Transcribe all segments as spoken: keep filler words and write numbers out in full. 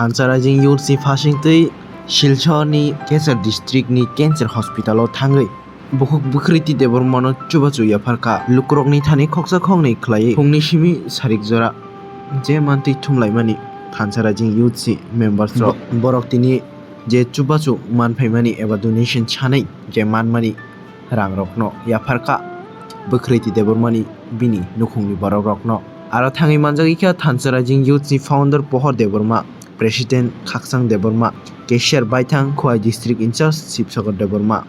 Thansa Rising Youth ni phasingtwi Silchar ni Cachar district ni cancer hospital o thangwi bukhuk Bwkhriti Debbarma no chubachu yapharkha. Lukurokni thani khoksa khoknwi khlaiwi phungni simi sarik jora je mantwi thumlaimani Thansa Rising Youth ni members rok. Bo-, borok tini je chubachu manphaimani eba donation sanwi je manmani rang rokno yapharkha Bwkhriti Debbarma ni bini nukhungni borok rokno. Aro thangwi manjagwi kha Thansa Rising Youth ni founder Pohor Debbarma, president Khaksang Debbarma, cashier Baithang, Khowai district in charge Sibsagar Debbarma.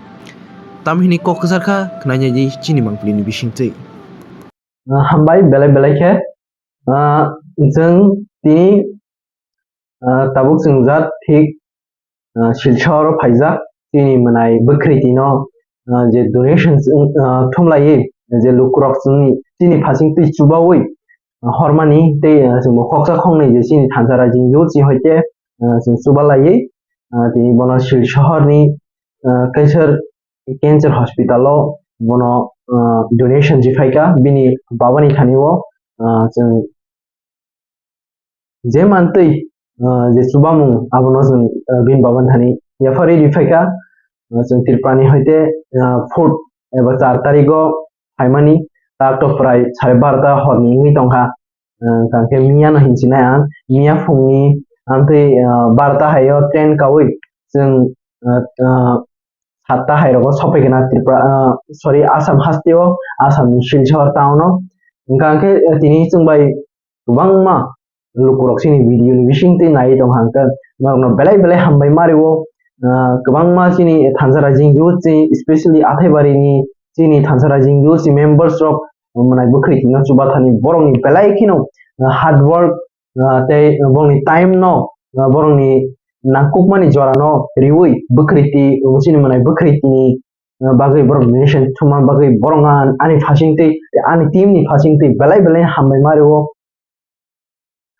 Tamhini kok kwchar kha khnainai di chini mangpili ni bisingtwi. Ah, hambai belai belai khe. Ah, chwng tini, ah, tabuk chwng jat thik, ah, Silchar o phaijak, chini mwnai Bwkhriti no, ah, je donation, ah, thumlaiwi je lukurok chini, chini phasing twi chubawi, ah, hormani tei, ah, chwngbo khoksa khoknwi je chini Thansa Rising Youth ni hoite, ah, chwng chubalaiwi, ah, tini bono Silchar ni, ah, Cachar cancer hospital o bono, ah, donation riphaikha bini babani thani o, ah, chwng je mantwi, ah, je chubamung abono chwng, ah, bini babani thani yapharwi riphaikha. Ah, chwng Tripura ni hoite, ah, fourth eba char tarik o phaimani, tak to prai sare barota horni wngwi tongkha. Ah, hwnkhe miya no hinchinai ang, miya phungni amtwi, ah, barota hai o train kawi chwng, ah, ah, satta hai rogo sophaikha na Tripura, ah, sorry, Assam haste o, Assam ni Silchar town o. Hwnkhe, ah, tini chwng bai kwbangma lukurok chini video ni bisingtwi naiwi tongkha, hwnkhe norokno belai belai hambai ma rwo. Ah, kwbangma chini Thansa Rising Youth ni, especially Athaibari ni chini Thansa Rising Youth ni members rok, mwnai Bwkhriti no chubathani borokni belai kheno, ah, hard work, ah, tei borokni time no, ah, borokni nangkukmani jora no riwi Bwkhriti, chini mwnai Bwkhriti ni, ah, bagwi borok donation thumna bagwi borok no ani phasing twi, ani team ni phasing twi belai belai hambai ma rwo.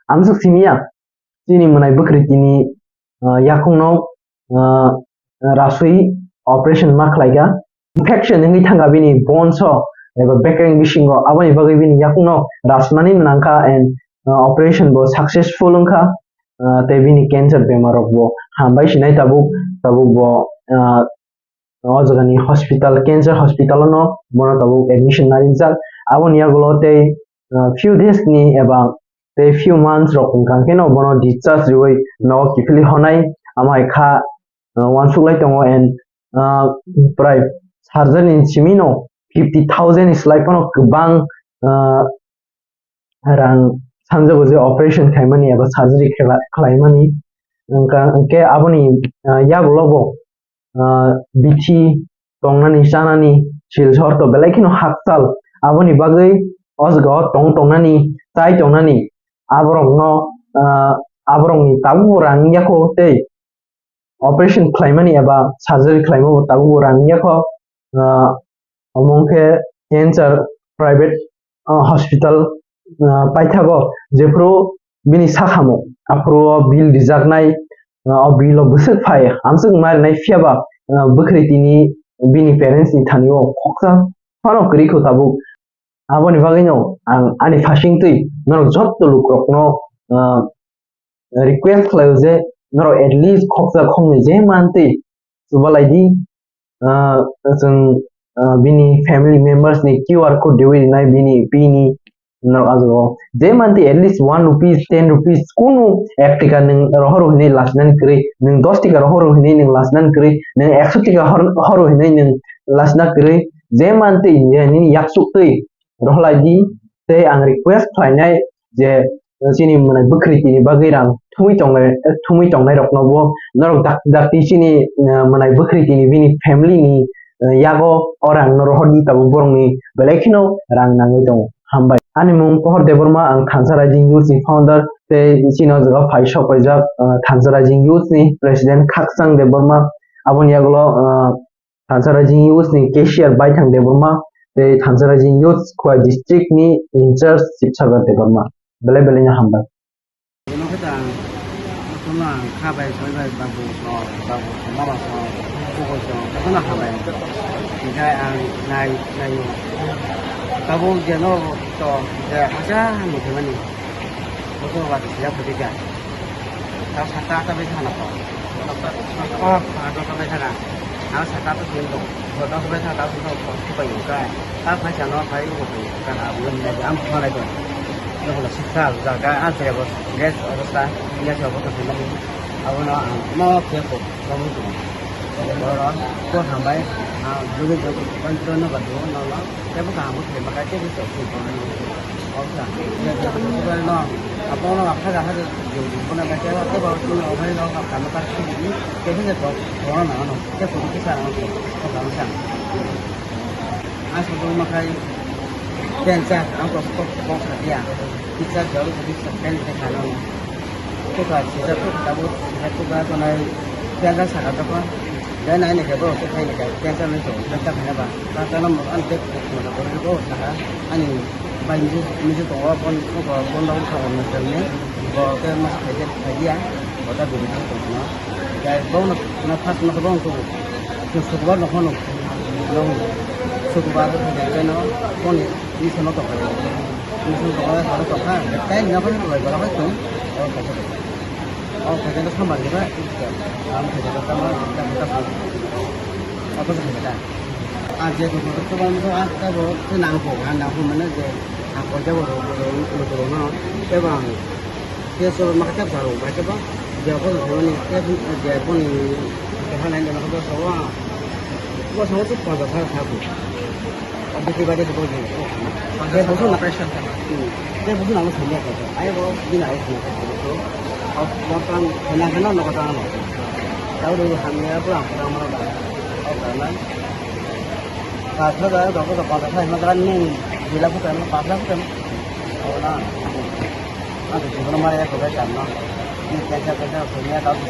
Amsuk simiya, chini mwnai Bwkhriti ni, ah, yakung no, ah, raswi operation ma khlaikha. Infection wngwi thangkha bini bones o eba bekreng bisingo, aboni bagwi bini yakung no rasnani mwnangkha and, ah, operation bo successful wngkha, ah, tei bini cancer bemar rok bo hambai sinai tabuk, tabuk bo, ah, o jagani hospital, cancer hospital no bono tabuk admission narijak. Aboni yagulo tei, ah, few days ni eba tei few months rok wngkha khe no bono discharge riwi nogo kiphilwi honai, amo hai kha, ah, uansuk lai tongo and, ah, prai surgery ni simi no fifty thousand ni slai phano kwbang, ah, rang sanjago je operation khaimani eba surgery khlai-, khlaimani. Wngkha, hwnkhe aboni, ah, yagulo bo, ah, bithi tongnani, chanani, Silchar to belai kheno hakchal. Aboni bagwi o jaga o tong tongnani, chai tongnani, aborokno, ah, aborokni tabukbo rang yakho tei operation khlaimani eba surgery khlaimabo tabukbo rang yakho. Ah, omo wngkhe cancer private, ah, hospital, ah, paithago, jephru bini sakhamo, aphuru o bill rijaknai, ah, o bill o bwswk phai, amswk marinai, phiyaba, ah, Bwkhriti ni bini parents ni thani o khoksa phano kwrwi kho tabuk. Aboni bagwi no ang ani phasing twi norok jotto lukurokno, ah, request khlaio je norok at least khoksa khoknwi je mantwi chubalai di. Ah, chwng, ah, bini family members ni Q R code riwi rinai bini pini norok ajabo je mantwi at least one rupees, ten rupees, kunu ek tika nwng rohoro hinwi lachinani kwrwi, nwng dos tika rohoro hinwi nwng lachinani kwrwi, nwng ekso tika hor-, horo hinwi nwng lachina kwrwi, je mantwi nini yaksuk twi rohlai di, tei ang request khlainai je, eh, chini mwnai Bwkhriti ni bagwi rang thumwi tongnai, eh, thumwi tongnai rokno bo norok dak-, dakti chini, eh, mwnai Bwkhriti ni bini family ni, eh, yago o rang no rohor di, tabuk borok ni belai kheno rang nangwi tongo. Hambai. Ani mung Pohor Debbarma, ang Thansa Rising Youth ni founder tei chini o jaga phai sok paijak, eh, Thansa Rising Youth ni president Khaksang Debbarma, aboni yagulo, eh, Thansa Rising Youth ni cashier Baithang Debbarma tei Thansa Rising Youth Khowai district ni in charge Sibsagar Debbarma. Belai belai no hambai. Bono khe ang, bono ang kha bai, soi bai, babu rok, babu rok, mama rok, bukhuk rok, jotono hambai. Hinkhe ang nai, naio. Tabuk je no to, je hasa hambai khaimani. Boso ba sida phaikha. Tao sata ata bai thana ko. Oh, ah, doktor bai thana. Ang sata ata sin do. Doktor bai thana tao sin do. Ko bai ka. Ta phai sa no phai ko bai ka. Ang phone ai ko. Yo ko siksa jaga a se bo. Gas obostha. Ya se obostha sin do. Abo no ang no ke ko. Ko mo ko. Ko ro ko hambai. Ah, jugi jugi ko no ba do no no. Tei bwkha ang bwkhwlai bwkha tei bwswk twi tongnai. Obwsa, je je bwswk no, abono akha jakha je je bono bai tei tei bo chwng rok hai rok kha kano kar khibidi, tei khe je kok bono nang ano, tei kok kisa ano kok kok ano sa. Ang sojong ma khai, pen cha, ang kok kok kok sa dia, pizza jol kok kisa pen khe kha ano. Kuka sijak kuka tabuk sijak kuka tonai piaga saka doko. Dai nai ni kebo se khai ni kai piaga ni to piaga khai na ba. Ta ta no mo an tek mo da ko ko saka ani bai mi mi to wa pon ko ko pon da ka mo tel ni ko ke mas khai de khai dia ko ta bi ni to no. Dai bo no na pas no ko bo ko. Sukbar no ko no. No. Sukbar ko de no ko ni ni so no to ko. Ni so to ko ko to ka. Dai no ko ko ko ko to. O khaisa khaisa. O khaisa khaisa sambar khe ba. Ang khaisa khaisa ma, khaisa khaisa. Apa khaisa khaisa. Ah, je ko ko ko ba mo ah ta bo se nang ko ha nang ko mane je. Ah, ko ja bo ro ro ro ro no. Te ba ang. Te so ma khaisa ba ro ba ke ba. Je ko ko ni te je ko ni. Ko ha nang ko so wa. Ko so ko pa ba ha ko. Obviously, body ko body. Tei busu na pressure ka. Hmm. Tei busu na mo sanya ka. Ayo bo bini ayo sanya ka. Busu. Au motan sanya ka no no ka no. Tau do hamya pura pura mo ba. Au ka na. Ka tha da da ko da pa da ma ka ni. Bila ko ka ma pa da ko. Au na. A to ko ma ya ko ba ka no. Ni ka ka ka ko ya ka ko.